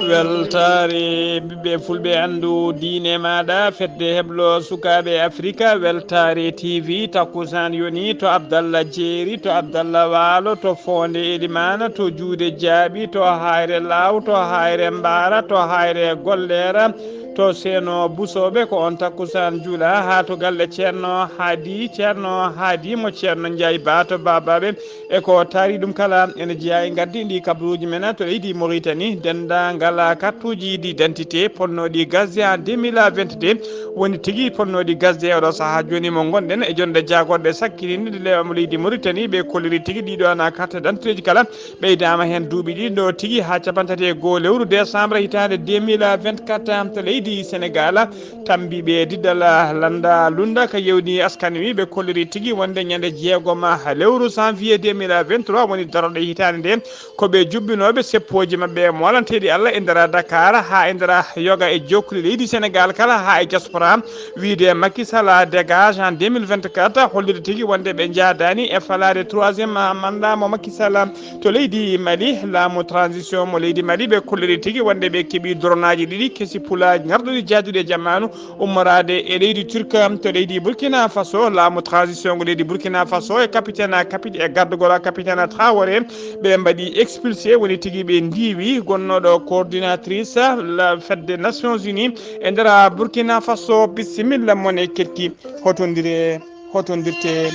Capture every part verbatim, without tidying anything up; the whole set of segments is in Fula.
Weltaare ɓiɓɓe fulɓe, anndu diine maaɗa, fedde heblo sukaaɓe Afrika, Weltaare T V, takkusaan yoni to Abdallah Jeeri, to Abdallah Waalo, to Foonde Elimaana, to Juude Jaaɓi, to Hayre Laaw, to Hayre Mbaara, to Hayre Golleera, to Seeno Busooɓe, ko on takkusaan juula, haa to galle Ceerno Haadi, Ceerno Haadi mo Ceerno Njaay Ba to Baabaaɓe, e ko taari ɗum kala, ene jeyaa e ngardi ndi kabaruuji men to leydi Moritani, denndaangal kartuuji d'identité ponnooɗi gasde en deux mille vingt-deux, woni tigi ponnooɗi gasde e oɗo sahaa jooni mo ngonɗen e jonde jaagorɗe sakkitiinde nde lewam leydi Moritani, ɓe kolliri tigi ɗiɗo ana carte d'identité ji kala, ɓeydaama heen duuɓi ɗiɗi ɗo tigi haa cappanɗe tati e goo lewru décembre hitaande deux mille vingt-quatre to leydi Senegal. Tammbiiɓe diddal lannda lunda ka yewni askan wi, ɓe kolliri tigi wonde ñande jeegom lewru janvier deux mille vingt-trois woni darorɗe hitaande nde, ko ɓe jubbinooɓe seppooji maɓɓe moolanteeɗi Allah e nder Dakar haa e nder yoga e jokkuli leydi Senegal kala haa e diaspora. Wiide Macky Sall dégage en deux mille vingt-quatre, hollirde tigi wonde ɓe njaadaani e falaade troisième mandat mo Macky Sall to leydi Mali. Laamu transition mo leydi Mali, ɓe kolliri tigi wonde ɓe keɓi dronaaji ɗiɗi kesi pulaaji ŋarɗuɗi jaaduɗi e jamaanu, ummoraade e leydi Turka to leydi Burkina Faso. Laamu transition ngo leydi Burkina Faso e capitaine, capit-, e gardugol capitaine Traoré, ɓe mbaɗi expulsé, woni tigi ɓe ndiiwi gonnooɗo coordinatrice la fedde Nations Unies e nder Burkina Faso. Bisimilla mon e keɗki, hotondire, hotondirte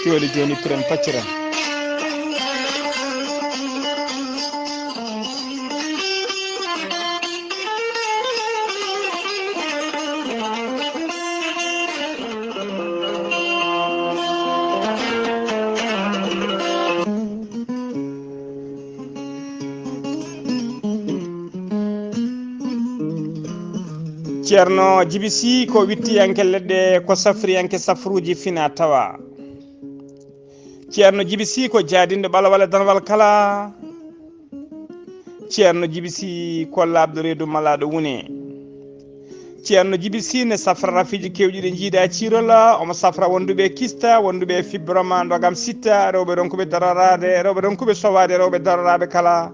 jooni jooni, piren pacciren. Ceerno Jibi Si ko wittiyanke leɗɗe, ko safriyanke safruuji fina tawa. Ceerno Jibi Si ko jaadinɗo ɓalawal e danwal kala. Ceerno Jibi Si ko laaɓɗo reedu malaaɗo wune. Ceerno Jibi Si ne safra rafiiji keewɗi ɗi njiida ciirola, omo safra wonduɓe kista, wonduɓe fibroma, ndogam sitta, rewɓe ronkuɓe daroraade, rewɓe ronkuɓe sowaade, rewɓe daroraaɓe kala.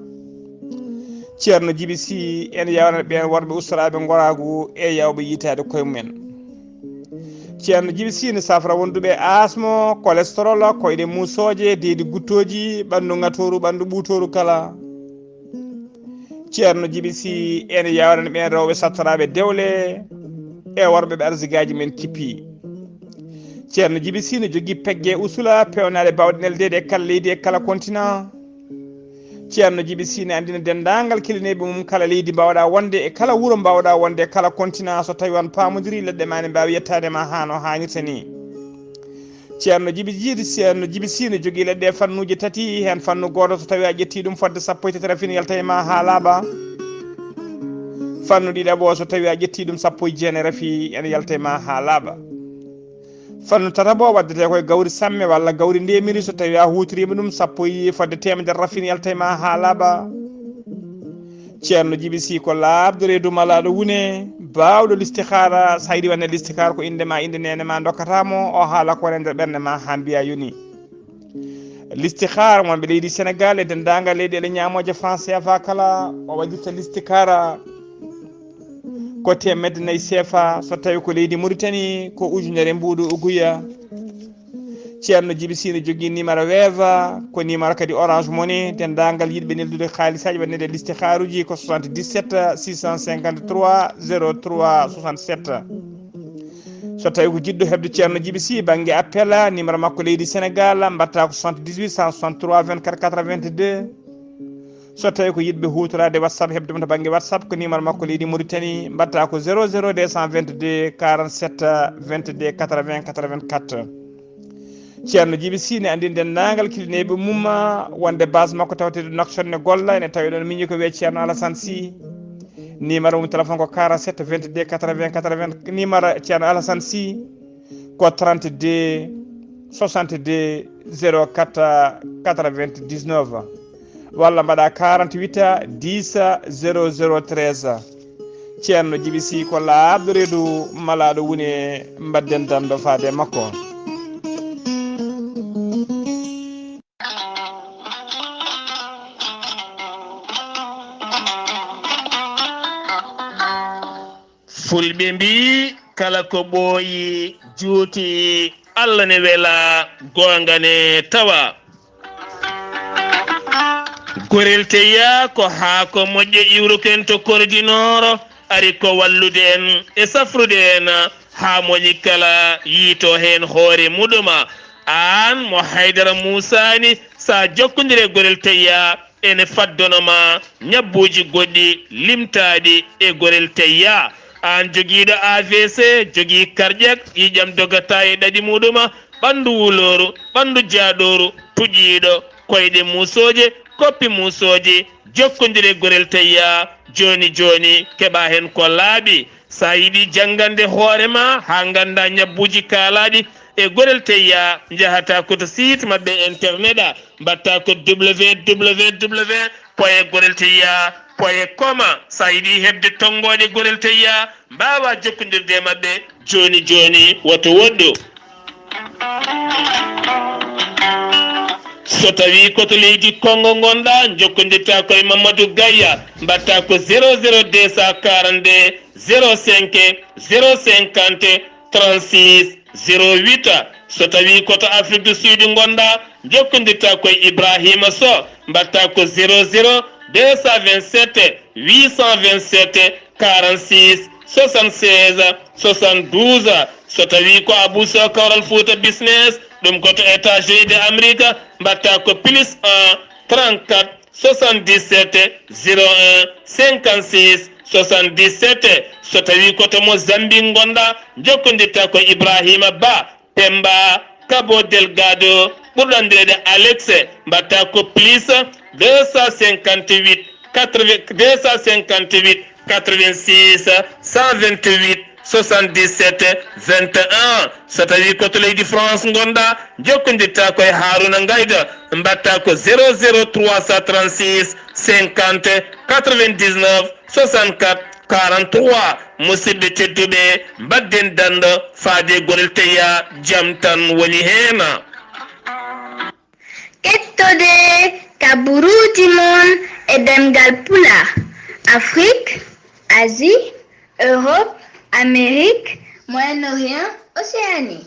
Ceerno Jibi Si ene yawnana ɓeen worɓe ustoraaɓe ngoraagu e yawɓe yiytaade koye mumen. Ceerno Jibi Si ne safra wonduɓe asmo, cholestérol, koyɗe muusooje, deedi guttooji, ɓanndu ŋatooru, ɓanndu ɓuutooru kala. Ceerno Jibi Si ene yawnani ɓeen rewɓe sattoraaɓe dewle e worɓe ɓe arsigaaji men kippi. Ceerno Jibi Si ne jogii pegge usula peewnaaɗe baawɗe neldeede e kala leydi e kala continent. Ceerno Jibi Si ne anndina denndaangal kilineeɓe mum kala leydi mbaawɗaa wonde e kala wuro mbaawɗaa wonde e kala continent, so tawii on paamondiri leɗɗe ma ne mbaawi yettaade ma haa no haanirta ni. Ceerno Jibi Jiidi, Ceerno Jibi Si ne jogii leɗɗe e fannuuji tati, heen fannu gooto so tawii a ƴettii ɗum fodde sappo e tati rafi ne yalta e ma haa laaɓa. Fannu ɗiɗaɓo so tawii a ƴettii ɗum sappo e jeenayi rafi ene yalta e ma haa laaɓa. Fannu tataɓo waddetee ko e gawri samme walla gawri ndemiri, so tawii a huutiriima ɗum sappo e fodde teemedere rafi ne yalta e ma haa laaɓa. Ceerno Jibi Si ko laaɓɗo reedu malaaɗo wune, baawɗo listihaara. So a yiɗi waɗde listihaara ko innde ma, innde neene ma ndokkata mo, o haala ko woni e nder ɓernde ma haa mbiya yoni. Listihaara wonɓe leydi Senegal e denndaangal leyɗeele ñaamooje franc C F A kala, o waɗirta listihaara ko teemedde nayi C F A, so tawii ko leydi Mauritanie ko ujunere mbuuɗu uguya. Ceerno Jibi Si ne jogii numéro Wave, ko numéro kadi Orange Money. Denndaangal yiɗɓe neldude haalisaaji waɗnede listihaaruuji ko soixante-dix-sept six cent cinquante-trois zéro trois soixante-sept. So tawii ko jiɗɗo heɓde Ceerno Jibi Si bannge appel, numéro makko leydi Senegal, mbaɗta ko soixante-dix-huit cent soixante-trois vingt-quatre quatre-vingt-deux. So tawii ko yiɗɓe huutoraade WhatsApp, heɓde mo to bannge WhatsApp, ko numéro makko leydi Mauritanie, mbaɗta ko zéro zéro deux cent vingt-deux quarante-sept vingt-deux quatre-vingts quatre-vingt-quatre. Ceerno Jibi Si ne anndini denndaangal kilineeɓe mum wonde base makko tawteeɗo Nouakchott ne golla, ene tawi ɗoon miñi ko wiyee Ceerno Alassane Sy. Numéro mum téléphone ko quarante-sept vingt-deux quatre-vingts quatre-vingts. Numéro Ceerno Alassane Sy ko trente-deux soixante-deux zéro quatre quatre-vingt-dix-neuf, walla mbaɗa quarante-huit dix zéro zéro treize. Ceerno Jibi Si ko laaɓɗo reedu malaaɗo wune, mbaɗden danndo faade e makko. Pulɓe mbii, kala ko ɓooyi juuti, Allah ne wela, goonga ne tawa. Gorel Teyya ko haako moƴƴo iwruken to Kordinooro, ari ko wallude en e safrude en haa moñi kala yiito heen hoore muɗuma. Aan mo Haydara Muusaani, so a jokkondire Gorel Teyya, ene faddono ma ñabbuuji goɗɗi limtaaɗi e Gorel Teyya. Aan jogiiɗo A V C, jogii karƴak, ƴiiƴam dogata e ɗaɗi muɗuma, ɓanndu wulooru, ɓanndu jaaɗooru, puƴiiɗo, koyɗe muusooje, koppi muusooje, jokkondire Gorel Teyya jooni jooni, keɓa heen ko laaɓi. So a yiɗi janngande hoore ma haa ngannda ñabbuuji kaalaaɗi e Gorel Teyya, njahata ko to site maɓɓe internet a, mbaɗta ko W W W point gorel teyya point com. So a yiɗi heɓde tonngooɗe Gorel Teyya, mbaawa jokkondirde e maɓɓe jooni jooni, woto woɗɗu. So tawii ko to leydi Konngo ngonɗa, njokkondirta ko e Mamadou Gaya, mbaɗta ko zéro zéro deux cent quarante-deux, zéro cinq, zéro cinquante, trente-six, zéro huit. So tawii ko to Afrique du Sud ngonɗa, njokkondirta ko e Ibrahima Sow, mbaɗta ko zéro zéro deux cent vingt-sept, huit cent vingt-sept, quarante-six, soixante-seize, soixante-douze. So tawii ko Abou Sow Kawral Fouta Business, ɗum ko to États-Unis de Amérique, mbaɗta ko plus un, trente-quatre, soixante-dix-sept, zéro un, cinquante-six, soixante-dix-sept. So tawii ko to Mozambique ngonɗa, njokkondirta ko Ibrahima Ba, Pemba Cabo Delgado, ɓurɗo anndireede Alex, mbaɗta ko plus deux cent cinquante-huit, quatre-vingts, deux cent cinquante-huit, quatre-vingt-six, cent vingt-huit, soixante-dix-sept, vingt et un. So tawii ko to leydi France ngonɗa, njokkondirta ko e Haruna Ngayda, mbaɗta ko zéro zéro trois cent trente-six, cinquante, quatre-vingt-dix-neuf, soixante-quatre, quarante-trois. Musidɓe tedduɓe, mbaɗden dando faade Gorel Teyya, jam tan woni heen. Kettode kaburuuji mon e ɗemngal Pulaar, Afrique, Asie, Europe, Amérique, Moyen-Orient, Océanie.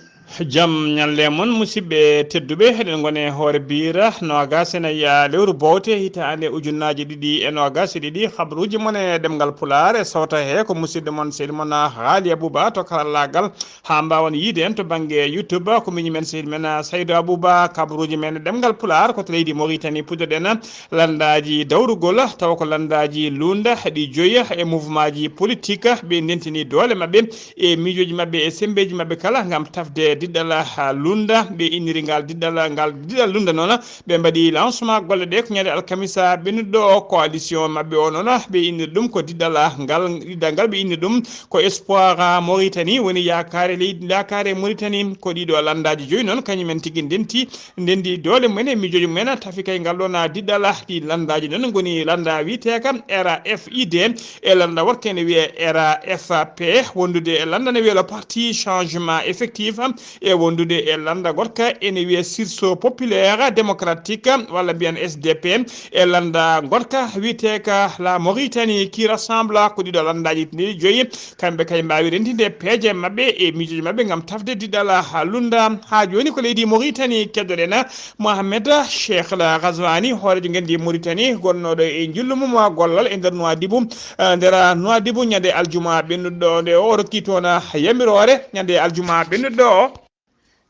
Jam ñalle mon, musidɓe tedduɓe, eɗen ngoni e hoore biira noogaas e nayi lewru bowte hitaande ujunnaaji ɗiɗi e noogaas e ɗiɗi. Habaruuji mon e ɗemngal Pulaar e sowta he ko musidɗo mon, sehil mon Haali Abuba to karallaagal. Haa mbaawen yiyde en to bannge YouTube, ko miñi men, sehil men Saydu Abuba. Kabaruuji men e ɗemngal Pulaar ko to leydi Moritani, puɗɗoɗen lanndaaji dawrugol, tawa ko lanndaaji luulnda ɗi joyi e mouvement ji politique ɓe ndentini doole maɓɓe e miijooji maɓɓe e semmbeeji maɓɓe kala ngam tafde diɗɗal, ah, luulnda. Ɓe inniri ngal diɗɗal, ngal diɗɗal luulnda noon, ɓe mbaɗi lancement golle ɗe ko ñande alkamisa ɓennuɗo o. Coalition maɓɓe o noon, ɓe inniri ɗum ko diɗɗal, ah, ngal, diɗɗal ngal ɓe inniri ɗum ko Espoir, ah, Mauritanie, woni yaakaare leydi, yaakaare Mauritanie. Ko ɗiɗo lanndaaji joyi noon kañum en tigi ndenti ndenndi doole mumen e miijooji mumen, tafi kay ngal ɗoon diɗɗal. Ɗi lanndaaji noon ngoni lannda wiyeteeka R A F I D, e lannda woɗka ene wiyee R A F P, wondude e lannda ne wiyee le Parti Changement Effectif, e wondude e lannda goɗka ene wiyee Sursaut Populaire Démocratique, walla mbiyen S D P, e lannda goɗka wiyeteeka La Mauritanie qui Rassemble. Ko ɗiɗo lanndaaji ɗi joyi. Kamɓe kay mbaawi renndinde peeje maɓɓe e miijooji maɓɓe ngam tafde diɗɗal luulnda. Haa jooni ko leydi Mauritanie keddoɗen Mohamed Cheikh El Ghazouani, hooreejo ngenndi Mauritanie, gonnooɗo e njillu mum gollal e nder Nouadhibou, eh, nder Nouadhibou ñande aljuma ɓennuɗo nde o rokki toon yamiroore. Ñande aljuma ɓennuɗo o.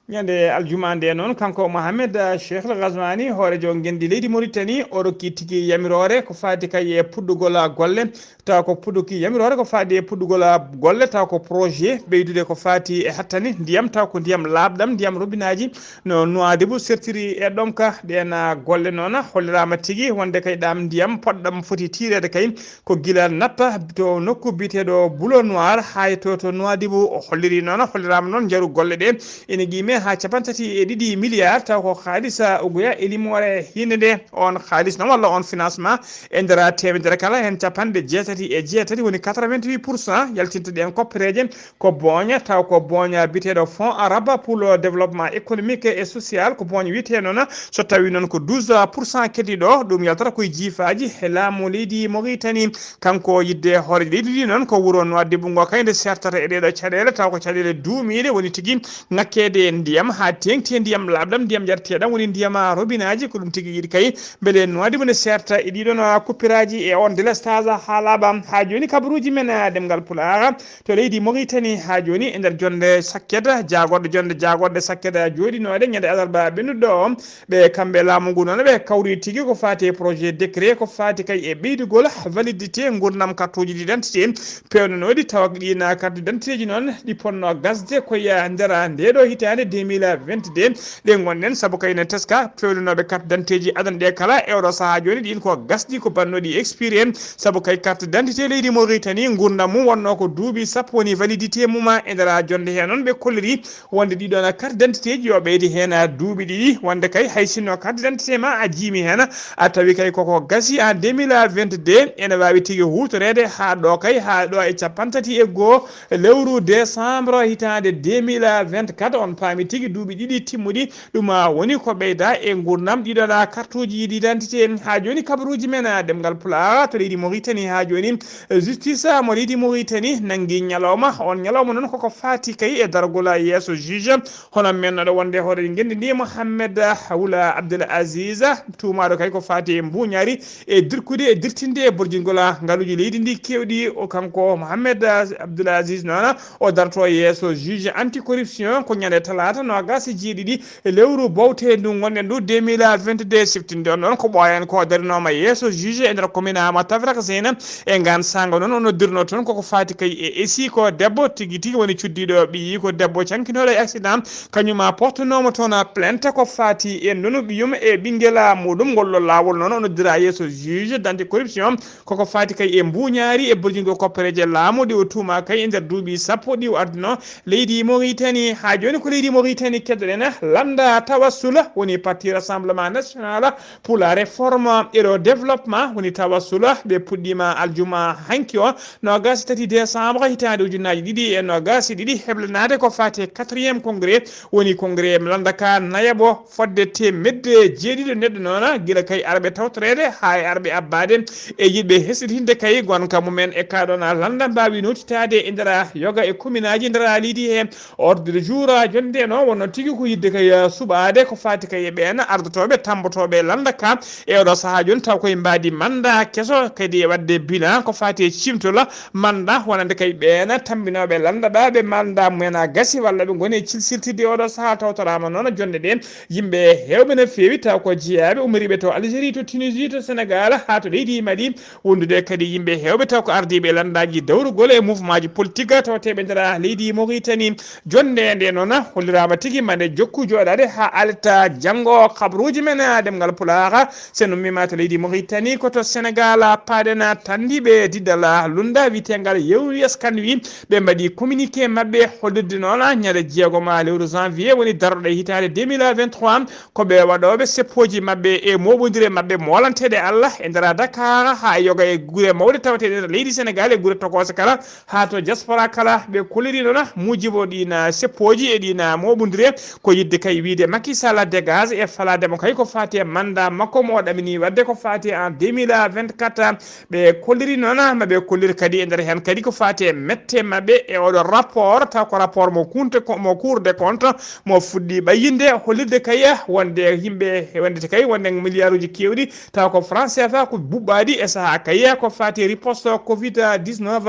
Ñande aljuma nde noon, kanko Mohamed Cheikh El Ghazouani, hooreejo ngenndi leydi Mauritanie, o rokki tigi yamiroore ko faati kay e puɗɗugol golle, taw ko puɗɗuki yamiroore ko faati e puɗɗugol golle, taw ko projet ɓeydude ko faati e hattani ndiyam, taw ko ndiyam laaɓɗam, ndiyam robinaaji no Nouadhibou sertiri e ɗomka. Ɗeen golle noon holliraama tigi wonde kay ɗam ndiyam poɗɗam foti tiireede kay ko gila natta to nokku biyeteeɗo Boulot Noir, haa e to, to Nouadhibou. O holliri noon, holliraama noon njaru golle ɗe ene qiime haa capanɗe tati e ɗiɗi milliards, taw ko haalisa ugoya e limoore hiinde nde. On haalis noon walla on financement e nder teemedere kala heen capanɗe jeetati e jeetati, woni quatre-vingt-huit pour cent, yaltinta ɗeen koppereeje ko booña, taw ko booña biyeteeɗo Fonds Arabe pour le Développement Économique et Social, ko booña wiyetee noon. So tawii noon ko douze pour cent keddiiɗo, ɗum yaltata koye jiifaaji e laamu leydi Mauritanie. Kanko yiɗde hoore leydi ndi noon, ko wuro Nouadhibou ngo kay nde sertata e ɗeeɗo caɗeele, taw ko caɗeele duumiiɗe, woni tigi ŋakkeede ndiyam haa teeŋti e ndiyam laaɓɗam, ndiyam njarteeɗam, woni ndiyam robinaaji. Ko ɗum tigi yiɗi kay mbele Nouadhibou ne serta e ɗiɗon kuppiraaji e on délestage haa laaɓa. Haa jooni kabaruuji men, eh, ɗemngal Pulaar to leydi Mauritanie haa jooni e nder jonnde sakket, jaagorɗe, jonnde jaagorɗe sakket jooɗinooɗe ñande alarba ɓennuɗo o. Ɓe kamɓe laamu ngu noon ɓe kawri tigi ko faati e projet décret ko faati kay e ɓeydugol validité nguurndam carte d'identité peewnanooɗi, tawa ɗiin carte d'identité ji noon ɗi ponno gasde ko e nder ndeeɗo hitaande deux mille vingt-deux ɗe ngonɗen, sabu kay ne teska peewnanooɓe carte d'identité ji adana ɗe kala e oɗo sahaa jooni ɗiin ko gasɗi, ko bannooɗi expiré, sabu kay carte d'identité leydi Mauritanie nguurndam mum wonnoo ko duuɓi sappo woni validité mum e nder jonnde hee noon ɓe kolliri wonde ɗiɗon carte d'identité ji yo ɓeyde heen duuɓi ɗiɗi, wonde kay hay sinno carte d'identité ma a jiimi heen, a tawi kay koko gasi en deux mille vingt-deux, ene waawi tigi huutoreede haa ɗo kay, haa ɗo e capanɗe tati e goo lewru décembre hitaande deux mille vingt-quatre, on paami tigi duuɓi ɗiɗi timmuɗi, ɗum woni ko ɓeyda e nguurndam ɗiɗon carte uji d'identité. Haa jooni kabaruuji men ɗemngal Pulaar to leydi Mauritanie haa jooni, justice mo leydi Mauritanie nanngi ñalawma. On ñalawma noon koko faati kay e dargol yeeso juge hono mennoɗo wonde hoore ngenndi ndi, Mohamed Wula Abdel Aziz, tuumaaɗo kay ko faati e mbuuñaari e dirkude e dirtinde e borjingol ngaluuji leydi ndi keewɗi. O kanko Mohamed Abdel Aziz noon o darto yeeso juge anticorruption ko ñande talaata noogaas e jeeɗiɗi e lewru bowte ndu ngonɗen ndu deux mille vingt-deux, siftinde on noon ko ɓooyan ko darinooma yeeso juge e nder commune Ama Tafrak Zeyna. E ngaan saanga noon o noddirno toon koko faati kay e esi ko debbo tigi tigi woni cuddiiɗo ɓiyi ko debbo cankinooɗo e accident, kañum a portanooma toon plainte ko faati e nonu ɓiyum e ɓinngel muɗum. Ngol ɗo laawol noon o noddira yeeso juge d'anticorruption koko faati kay e mbuuñaari e borjingol koppereeje laamu ɗi o tuuma kay e nder duuɓi sappo ɗi o ardino leydi Mauritanie. Haa jooni ko leydi Mauritanie keddoɗen lannda tawassula woni parti Rassemblement National pour la Réforme et le Développement woni tawassula ɓe puɗɗiima aljuma hanki o noogaas e tati décembre hitaande ujunnaaji ɗiɗi e noogaas e ɗiɗi heblanaade ko faati e quatrième congrès woni congrès lannda ka nayaɓo fodde teemedde jeeɗiɗo neɗɗo noon gila kay arɓe tawtoreede haa e arɓe abbaade e yiɗɓe hesɗitinde kay gonka mumen e kaa ɗoon lannda mbaawi nootitaade e nder yoga e commune aji nder leydi he. Ordre du jour jonnde noon wonno tigi ko yiɗde kay suɓaade ko faati kay e ɓeen ardotooɓe tammbotooɓe lannda ka e oɗo sahaa jooni taw koye mbaadi mannda keso kadi e waɗde bilan ko faati e ciimtol mannda wonande kay ɓeen tammbinooɓe lannda ɓa ɓe mannda mumen a gasi walla ɓe ngoni e cilsiltidde oɗo sahaa tawtoraama noon jonnde ɗe yimɓe heewɓe no feewi taw ko jeyaaɓe umoriiɓe to Algérie to Tunisie to Sénégal haa to leydi Mali wondude kadi yimɓe heewɓe taw ko ardiiɓe lanndaaji dawrugol e mouvement ji politique tawteeɓe nder leydi Mauritanie. Jonnde nde noon holliraama tigi mande jokku jooɗaade haa alta janngo kabaruuji men ɗemngal Pulaar. So en ummiima to leydi Mauritanie ko to Sénégal paaɗen tanndiiɓe diddal lunnda wiyeteengal Yewwi Askan Wi. Ɓe mbaɗi communiqué maɓɓe hollirde noon ñande jeegom lewru janvier woni darorɗe hitaande deux mille vingt-trois. Ko ɓe waɗooɓe seppooji maɓɓe e mooɓondire maɓɓe moolanteeɗe Allah e nder Dakar haa e yoga e gure mawɗe tawateeɗe nder leydi Sénégal e gure tokoose kala haa to diaspora kala. Ɓe kolliri noon muujibo ɗiin seppooji e ɗiin mooɓondire ko yiɗde kay wiyde Macky Sall dégage e falaade mo kay ko faati e mandat makko mo o ɗamini waɗde ko faati en deux mille vingt-quatre. Ɓe kolliri noon ma ɓe kollir kadi e nder heen kadi ko faati e mette maɓɓe e oɗo rapport taw ko rapport mo kunte mo Cour des comptes mo fuɗɗi ɓayyinde hollirde kay wonde yimɓe wonde kay wonde milliarduji keewɗi taw ko franc C F A ko buɓɓaɗi e sahaa kay ko faati riposte covid dix-neuf.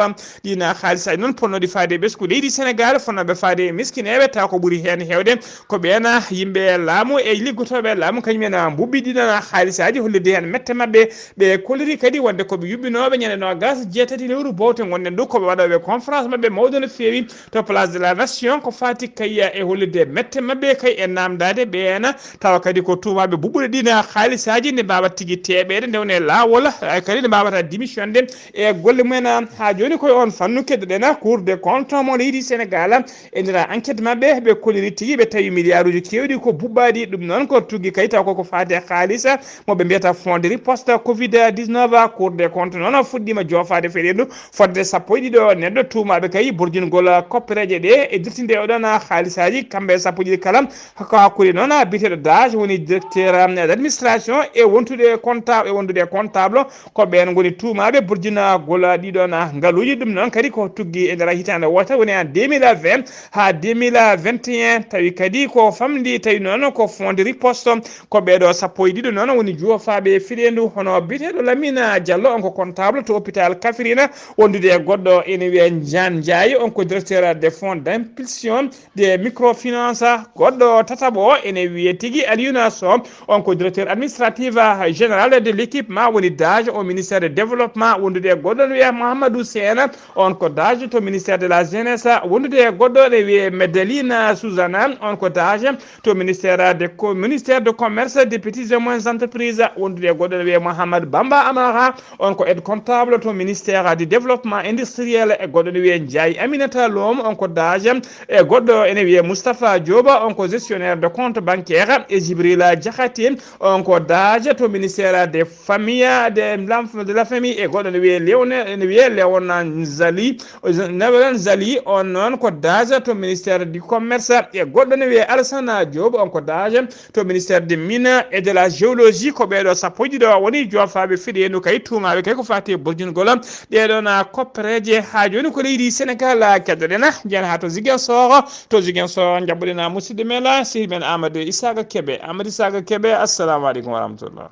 Ɗiin haalisa noon ponnoɗi faade e ɓesngu leydi Sénégal fonnooɓe faade e miskineeɓe taw ko ɓuri heen heewde ko ɓeen yimɓe laamu e liggotooɓe laamu kañum en mbuɓɓi ɗiin haalisaaji hollirde heen mette maɓɓe. Ɓe kolliri kadi wonde ko ɓe yuɓɓinooɓe ñande noogaas e jeetati lewru bowte ngonɗen ɗo ko ɓe waɗooɓe conférence maɓɓe mawɗo no feewi to Place de la Nation ko faati kay e hollirde mette maɓɓe kay e naamndaade ɓeen tawa kadi ko tuumaaɓe buɓɓude ɗiin haalisaaji nde mbaawa tigi teeɓeede nde woni e laawol kadi nde mbaawata démissionde e golle mumen. Haa jooni koye oon fannu keddoɗen Cour des comptes mo leydi Sénégal e nder enquête maɓɓe ɓe Iri tigi ɓe tawi miliyaaruuji keewɗi ko buɓɓaaɗi. Ɗum noon ko tuggi kay taw koko faati e haalisa mo ɓe mbiyata fonds de riposte covid dix-neuf. Cour des comptes noon fuɗɗiima joofaade fedeendu fodde sappo e ɗiɗo neɗɗo tuumaaɓe kay burjingol koppereeje ɗe e dirtinde oɗon haalisaaji kamɓe sappo e ɗiɗi kala. Ko hakkunde noon biyeteeɗo dage woni directeur d' administration e wontude comptable e wondude comptable. Ko ɓeen ngoni tuumaaɓe burjinagol ɗiɗon ngaluuji. Ɗum noon kadi ko tuggi e nder hitaande wootere woni en deux mille vingt haa deux mille vingt et un, tawi kadi ko famɗi, tawi noon ko fonds de riposte. Ko ɓeeɗo sappo e ɗiɗo noon woni joofaaɓe fedeendu, hono biyeteeɗo Lamine Diallo, on ko comptable to hôpital Kafrine, wondude e goɗɗo ene wiyee Ndiane Ndiaye, on ko directeur des fonds d' impulsion de microfinance. Goɗɗo tataɓo o ene wiyee tigi Alioune Sow, on ko directeur administratif général de l' équipement, woni dage au ministère de développement, wondude e goɗɗo ne wiyee Mouhamadou Sène, on ko dage to ministère de la jeunesse, wondude e goɗɗo ne wiyee Medellina Suzana, on ko dage to ministère de co-, ministère de commerce, des petites et moyennes entreprises, wondude e goɗɗo ne wiyee Mouhamadou Bamba Amara, on ko aide comptable to ministère du développement industriel, e goɗɗo ne wiyee Ndiaye Aminata Lom, on ko dage, e goɗɗo ene wiyee Moustapha Diop, on ko gestionnaire de compte bancaire, e Djibrila Diakhaté, on ko dage to ministère des familles, de l'enf-, de la famille, e goɗɗo ne wiyee Léon-, ene wiyee Léon Zali, Léon Zali, on noon ko dage to ministère du commerce, e goɗɗo ne wiyee Alassane Diop, on ko dage to ministère des mines et de la géologie. Ko ɓeeɗo sappo e ɗiɗo woni joofaaɓe fedeendu kay tuumaaɓe kay ko faati e burjingol ɗeeɗoon koppereeje. Haa jooni ko leydi Senegaal keddoɗen, njahen haa to Ziguinchor. To Ziguinchor njaɓɓoɗen musidɗo men, sehil men Amadou Isaka Kebe. Amadou Isaka Kebe, assalamu aleykum wa rahmatullah.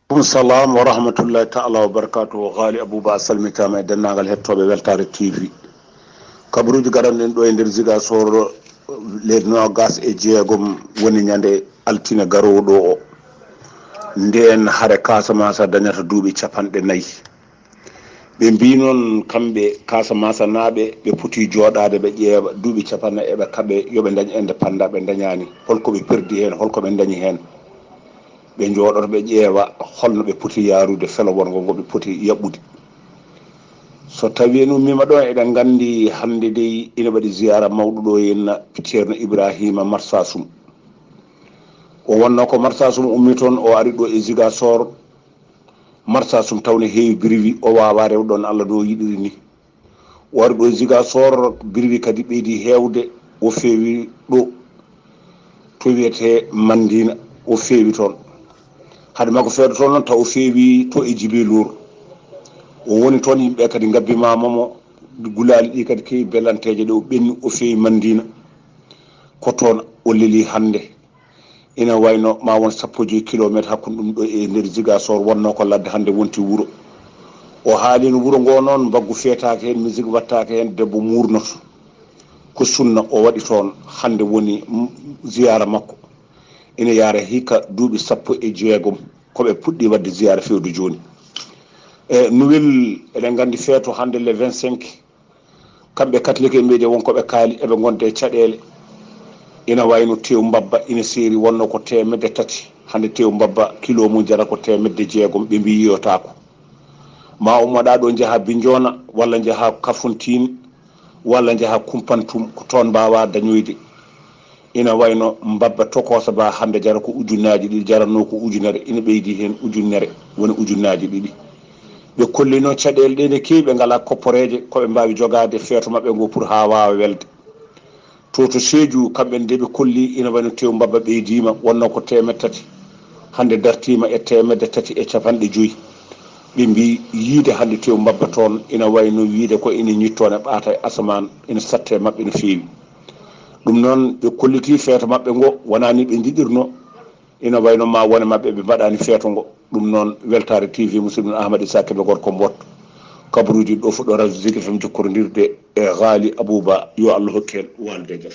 Aleykum salam wa rahmatullahi taala wa barakatuhu. Ghali Abouba, a salmitaama e denndaangal hettooɓe Weltaare T V. Kabaruuji garanɗen ɗo e nder Ziguinchor, le noogas e jeegom woni ñande altine garoowo ɗo o. Ndeen hare Casamance dañata duuɓi capanɗe nayi. Ɓe mbii noon kamɓe Casamansanaaɓe ɓe poti jooɗaade ɓe ƴeewa duuɓi capanɗe eɓe kaɓe yo ɓe ndañ indépendance, ɓe ndañaani. Hol ko ɓe perdi heen, hol ko ɓe ndañi heen? Ɓe njooɗoto ɓe ƴeewa hol no ɓe poti yahrude, felo wonngo ngo ɓe poti yaɓɓude. So tawii en ummiima ɗo, eɗen nganndi hannde dey ina waɗi ziyaara mawɗo ɗo henna Ceerno Ibraahiima Marsasum. O wonnoo ko Marsasum ummi toon, o ari ɗo e Ziguinchor. Marsasum taw ne heewi birwi, o waawaa rewde ɗoon Alla no o yiɗiri ni. O ari ɗo e Ziguinchor, birwi kadi ɓeydi heewde, o feewi ɗo to wiyetee Mandina, o feewi toon. Hade makko feewde toon noon, taw o feewi to e Jibiluur. O woni toon, yimɓe kadi ngabbimaama mo, gulaali ɗi kadi keewi belanteeje ɗe o ɓenni, o feewi Mandina. Ko toon o leli hannde. Ina wayno ma won sappo e joy kilomeetre hakkunde ɗum ɗo e nder Ziguinchor, wonnoo ko ladde, hannde wonti wuro. O haalino wuro ngo noon, mbaggu feetaaka heen, musique waɗtaaka heen, debbo muurnoto. Ko sunna o waɗi toon, hannde woni m-, ziyaara makko. Ina yaara hikka duuɓi sappo e jeegom ko ɓe puɗɗii waɗde ziyaara feewde jooni. E Nouvelle, eɗen nganndi feeto hannde le vingt-cinq, kamɓe katolik en ɓeyde won ko ɓe kaali, eɓe ngonda e caɗeele. Ina wayno tew mbabba ina seeri, wonnoo ko teemedde tati. Hannde tew mbabba kilo mum jara ko teemedde jeegom, ɓe mbii yiyotaako. Ma ummoɗaa ɗo njaha Bignona, walla njaha Kafountine, walla njaha Koumpentoum, ko toon mbaawaa dañoyde. Ina wayno mbabba tokoosa ba hannde jara ko ujunnaaji ɗiɗi, jaratnoo ko ujunere, ina ɓeydi heen ujunnere, woni ujunnaaji ɗiɗi. Ɓe kollino caɗeele ɗe ne keewi, ɓe ngalaa kopporeeje ko ɓe mbaawi jogaade feeto maɓɓe ngo pour haa waawa welde. To, to Sédhiou, kamɓe ne de ɓe kolli, ina wayno tew mbabba ɓeydiima, wonnoo ko teemedde tati, hannde dartiima e teemedde tati e capanɗe joy. Ɓe mbii yiide hannde tew mbabba toon ina wayno wiide ko ina ñittoo, ne ɓaata e asamaan, ina satte maɓɓe no feewi. Ɗum noon, ɓe kollitii feeto maɓɓe ngo wonaa ni ɓe njiɗirno, ina wayno ma wone maɓɓe ɓe mbaɗaani feeto ngo. Ɗum noon, Weltaare T V, musidɗo men Ahmad Issa Kebe, gorko Mbot, kabaruuji ɗo fuɗɗo radio Zik F M, jokkorondirde e Ghali Abouba, yo Allah hokku en waalde e jam.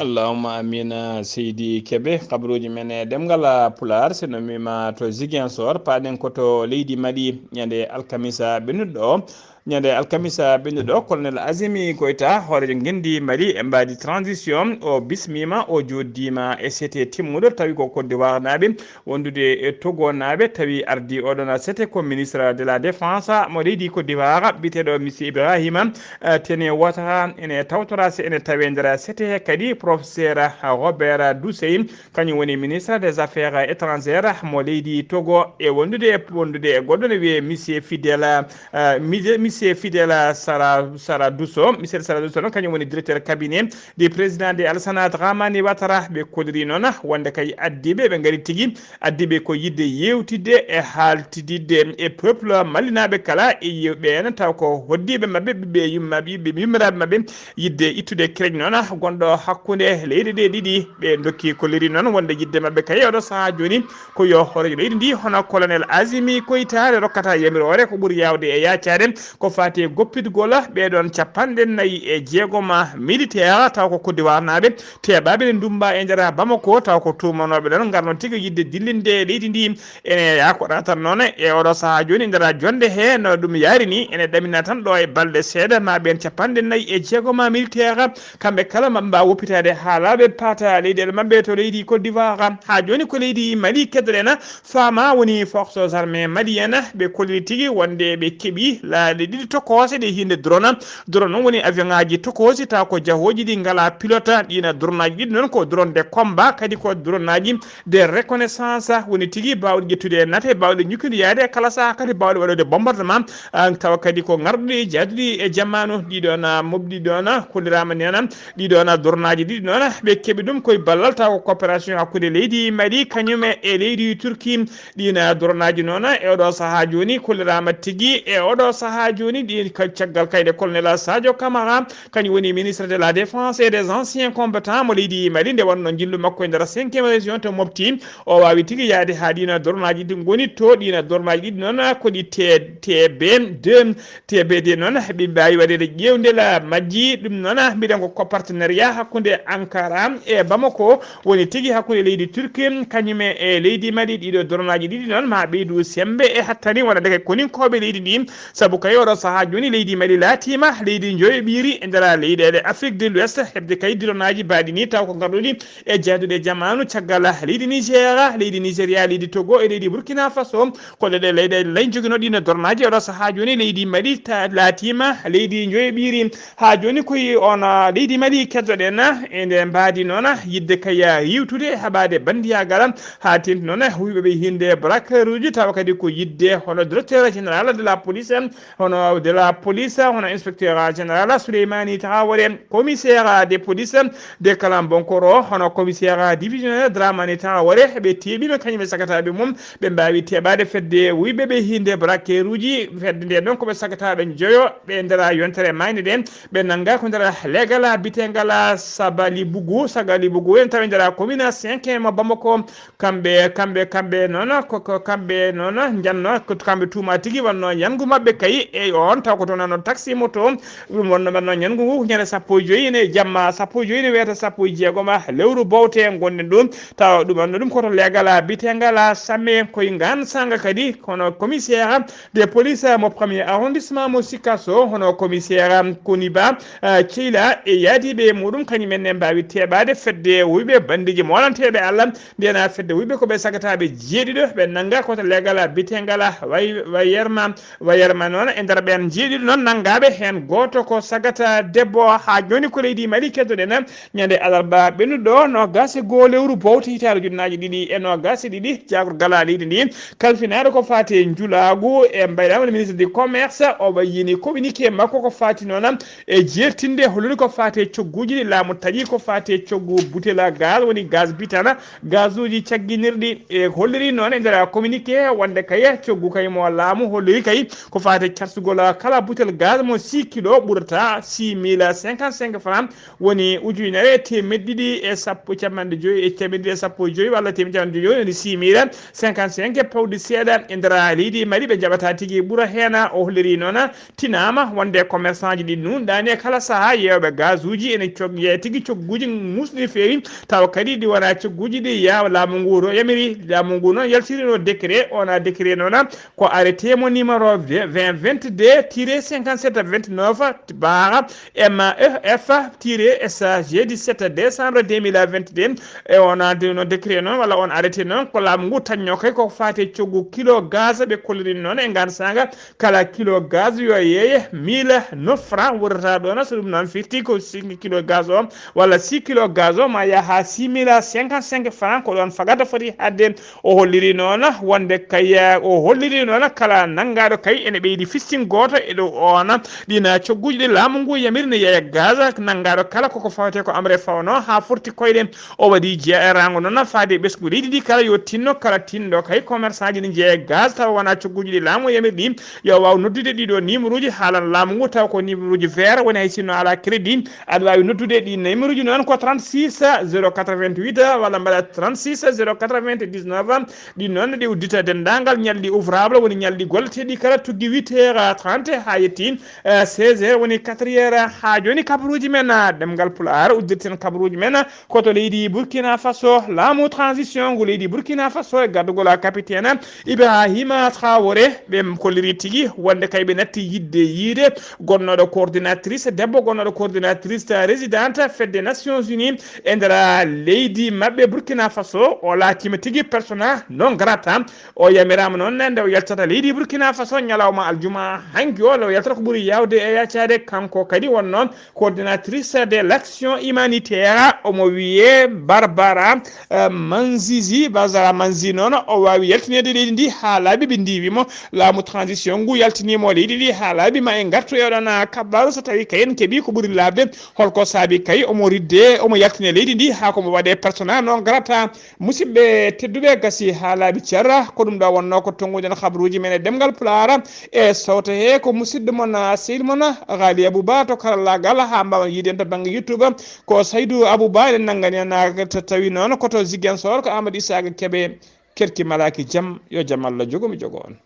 Allahumma amina, seydi Kebe. Kabaruuji men e ɗemngal Pulaar, so nommiima to Ziguinchor, paaɗen ko to leydi Mali, ñande alkamisa ɓennuɗo o. Ñande alkamisa ɓennuɗo, colonel Azimi Goïta, hooreejo ngenndi Mali e mbaadi transition, o bismiima, o jooɗdiima e sete timmuɗo, tawi ko Côte d'Ivoire naaɓe wondude e Togo naaɓe, tawi ardii oɗon sete ko ministre de la défense mo leydi Côte d'Ivoire, biyeteeɗo monsieur Ibrahima, eh, Tene Ouattara, ene tawtora se ene tawee nder sete he kadi professeur Robert Doucet, kañum woni ministre des affaires étrangères mo leydi Togo, e wondude, wondude e goɗɗo ne wiyee monsieur Fidèle, eh, Mide-, monsieur Fidèle Sara, Sara Dousso. Monsieur Sara Dousso noon kañum woni directeur cabinet du président de Alassane Dramane Ouattara. Ɓe koliri noon wonde kay addiiɓe ɓe ngari tigi, addiiɓe ko yiɗde yewtidde e haaltididde e peuple malinaaɓe kala e yewɓe en, taw ko hoddiiɓe maɓɓe, ɓiɓɓe yumma-, ɓiɓɓe yummiraaɓe maɓɓe, yiɗde ittude kereñ noon gonɗo hakkunde leyɗe ɗe ɗiɗi. Ɓe ndokki koliri noon wonde yiɗde maɓɓe kay e oɗo sahaa jooni ko yo hooreejo leydi ndi hono colonel Azimi Koyta nde rokkata yamiroore ko ɓuri yaawde e yaacaade ko faati e goppitgol ɓee ɗoon capanɗe nayi e jeegom militaire, taw ko Côte d'Ivoire naaɓe teeɓaaɓe ne ndummba e nder Bamako, taw ko tuumanooɓe ɗoon ngarno tigi yiɗde dillinde leydi ndi. Ene yaakora tan noon e oɗo sahaa jooni nder jonde he no ɗum yaari ni, ene ɗamina tan ɗo e balɗe seeɗa ma ɓeen capanɗe nayi e jeegom militaire, kamɓe kala maɓe mbaawa woppitaade haa laaɓe paata leyɗeele maɓɓe to leydi Côte d'Ivoire. Haa jooni ko leydi Mali keddoɗen, faama woni forces armées maliennes, ɓe kolli tigi wonde ɓe keɓi laaɗe ɗiɗi tokoose ɗe hinde drone. Drone noon woni avion ngaji tokoosi, taw ko jahooji ɗi ngala pilote. Ɗiina drone aji ɗiɗi noon ko drone de combat, kadi ko drone aji de reconnaissance. Woni tigi baawɗe ƴettude e nate, baawɗe ñukkude yaade e kala saha, kadi baawɗe waɗude bombardement. Ah, tawa kadi ko ngarɗuɗi jaaduɗi e jamanu. Ɗiɗon, ah, moɓɗi ɗon, ah, kolliraama nena. Ɗiɗon, ah, drone aji ɗiɗi noon, ah, ɓe keɓi ɗum koye ballal taw ko coopération hakkunde leydi Mali kañum e leydi Turquie. Ɗiin, ah, drone aji noon, ah, e oɗo sahaa jooni kolliraama tigi e oɗo sahaa jooni. Ɗiin ka-, caggal kayɗe colonel Sadio Camara, kañum woni ministre de la défense et des anciens combattants mo leydi Mali, nde wonno njillu makko e nder cinquième région to Mopti. O waawi tigi yaade haa ɗiin drone aji ɗi ngoni to. Ɗiin drone aji ɗiɗi noon ko ɗi T-, T B deux, T B deux noon ɓe mbaawi waɗeede ƴeewndel majji. Ɗum noon mbiɗen ko, ko partenariat hakkunde Ankara e Bamako woni tigi hakkunde leydi Turki kañum e leydi Mali. Ɗiɗo drone aji ɗiɗi noon ma ɓeydu semmbe e hattani wonande kay koninkooɓe leydi ndi, sabu kay oɗo sahaa jooni leydi Mali laatiima leydi njoyoɓiiri e nder leyɗeele Afrique de l'Ouest, heɓde kay drone aji mbaɗi ni taw ko ngarɗuɗi e jaaduɗe jamaanu. Caggal leydi Niger, leydi Nigeria, leydi Togo e leydi Burkina Faso, ko ɗe ɗe leyɗe lay joginoo ɗiin drone aji. Oɗo sahaa jooni leydi Mali ta-, laatiima leydi njoyoɓiiri. Haa jooni koye on, ah, leydi Mali keddoɗen, ah, e nde mbaadi noon, ah, yiɗde kay, ah, yiwtude e haɓaade banndiyagal, haa teeŋti noon, ah, huyɓe ɓe hinde braqueur uji, tawa kadi ko yiɗde hono directeur général de la police, hono de la police, hono inspecteur général Souleymani Traoré, commissaire de police de Kalambonkoro, hono commissaire divisionnaire Dramani Traoré, ɓe teeɓiima kañum e sagataaɓe mum, ɓe mbaawi teeɓaade fedde wuyɓe ɓe hinde braqueur uji, fedde nde noon ko ɓe sagataaɓe njoyo, ɓe nder yontere maayde nde, ɓe nannga ko nder leegal bitengal Sabali Bugu, Sagali Bugu, en tawi nder commune cinq mo Bamako. Kamɓe, kamɓe, kamɓe noon, ko, ko kamɓe noon njanno, ko kamɓe tuuma tigi wonno ñanngu maɓɓe kay, e on taw ko toon no taxi moto, ɗum wonno wonno ñanngu ngu, ñande sappo e joyi ne jamma, sappo e joyi ne weeta sappo e jeegom lewru bowte ngonɗen ɗum, taw ɗum wonno ɗum ko to leegal bitengal Same koye ngaan sanga kadi, kono commissaire de police mo premier arrondissement mo Sikasso, hono commissaire Koniba, ah, Ceyla e yaadiiɓe muɗum, kañum en ne mbaawi teeɓaade fedde wuyɓe banndiiji moolanteeɓe Allah, ndena fedde wuyɓe ko ɓe sagataaɓe jeeɗiɗo, ɓe nannga ko to leegal bitengal Way-, Wayerma, Wayerma noon e nder ɓeen jeeɗiɗo noon nanngaaɓe, heen gooto ko sagata debbo. Haa jooni ko leydi Mali keddoɗen, ñande alarba ɓennuɗo, noogaas e goo lewru bowte hitaande ujunnaaji ɗiɗi e noogaas e ɗiɗi, jaagorgal leydi ndi kalfinaaɗo ko faati e njulaagu e mbaylaama ministre du commerce, o wayyini communiqué makko ko faati noon e jeertinde hollude ko faati e cogguuji ɗi laamu taƴi ko faati e coggu butel gaz, woni gaz bitana, gazuuji cagginirɗi. E holliri noon e nder communiqué wonde kay coggu kay mo laamu holliri kay ko faati e carsugol kala butel gaz mo six kilo ɓurata six mille cinquante-cinq francs, woni ujunere e teemedde ɗiɗi e sappo, capanɗe joyi e teemedde ɗiɗi e sappo e joyi walla teemedde capanɗe joyi, woni six mille cinquante-cinq pawdi seeɗa e nder leydi Mali, ɓe njaɓata tigi ɓura heen. O holliri noon tinaama wonde commerçant ji ɗi nuunɗaani e kala sahaa yeewɓe gazuuji ene cog-, yeeya tigi cogguuji muusɗi feewi, tawa kadi ɗi wona cogguuji ɗi yaawa laamu ngu ro-, yamiri. Laamu ngu noon yaltirino décret, ona décret noon ko arrêté mo numéro vingt vingt D-cinquante-sept vingt-neuf barre M E F-S G du sept décembre deux mille vingt-deux. E on a de- no décret noon walla on arrêté noon ko laamu ngu tañno kay ko faati e coggu kilo gaz. Ɓe kolliri noon e ngaan saanga kala kilo gaz yo yeeye mille neuf francs wurata ɗoon. So ɗum noon firti ko cinq kilo gaz o walla six kilo gaz o ma yaha six mille cinquante-cinq francs, ko ɗoon fagata foti hadde. O holliri noon wonde kay, o holliri noon kala nanngaaɗo kay ene ɓeydi fistin gooto e ɗo oon ɗiin cogguuji ɗi laamu ngu yamiri ne yeeya gaz nanngaaɗo kala koko fawte ko amre fawno haa forti koyɗe. O waɗi jeeraango noon faade ɓesngu leydi ndi kala yo tinno kala tinndo kay commerçant ji ne jeeya gaz tawa wona cogguuji ɗi laamu yamiri ɗi yo waaw noddude ɗiɗo numéro uji haalan laamu ngu taw ko numéro uji vert woni hay sinno alaa crédit. Aɗa waawi noddude ɗi numéro uji noon ko trente-six zéro quatre-vingt-huit walla mbaɗa trente-six zéro quatre-vingt-dix-neuf. Ɗi noon ɗi uddita denndaangal ñalɗi ouvrable woni ñalɗi golleteeɗi kala tuggi huit heures trente haa yetti seize heures woni quatre heures. Haa jooni kabaruuji men ɗemngal pulaar uddirten kabaruuji men ko to leydi Burkina Faso. Laamu transition ngu leydi Burkina Faso e gardugol a capitaine Ibrahima Traoré ɓe kolliri tigi wonde kay ɓe natti yidde yiide gonnooɗo coordinatrice debbo gonnooɗo coordinatrice résidente fedde Nations Unies e nder leydi maɓɓe Burkina Faso. O laatiima tigi persona non grata. O yamiraama noon nde o yaltata leydi Burkina Faso ñalawma aljuma hanki o nde o yaltata ko ɓuri yaawde e yaccaade kanko kadi wonnoo coordinatrice de l'action humanitaire omo wiyee Barbara eh, Manzizi Barbara Manzi noon o waawi yaltineede leydi ndi haa laabi ɓe ndiiwi mo. Laamu transition ngu yaltiniimo leydi ndi haa laabi ma en ngartu e oɗon kabaru so tawi kayen keɓi ko ɓuri laaɓde holko saabi kay omo ridde omo yaltine leydi ndi haa komo waɗe persona non grata. Musidɓe tedduɓe gasi haa laabi cer ko ɗum ɗo wonno ko tonnguɗen habaruuji men e ɗemngal pulaar e sawto he ko musidɗo mon sehil mon Ghali Abouba to karallaagal haa mbaawan yiide en to bannge YouTube ko Saydou Abouba eɗen nanngani en tawi noon ko to Ziguinchor ko Amadou Issaka Kebe. Kerki malaaki jam yo jam Allah jogo mi jogo on.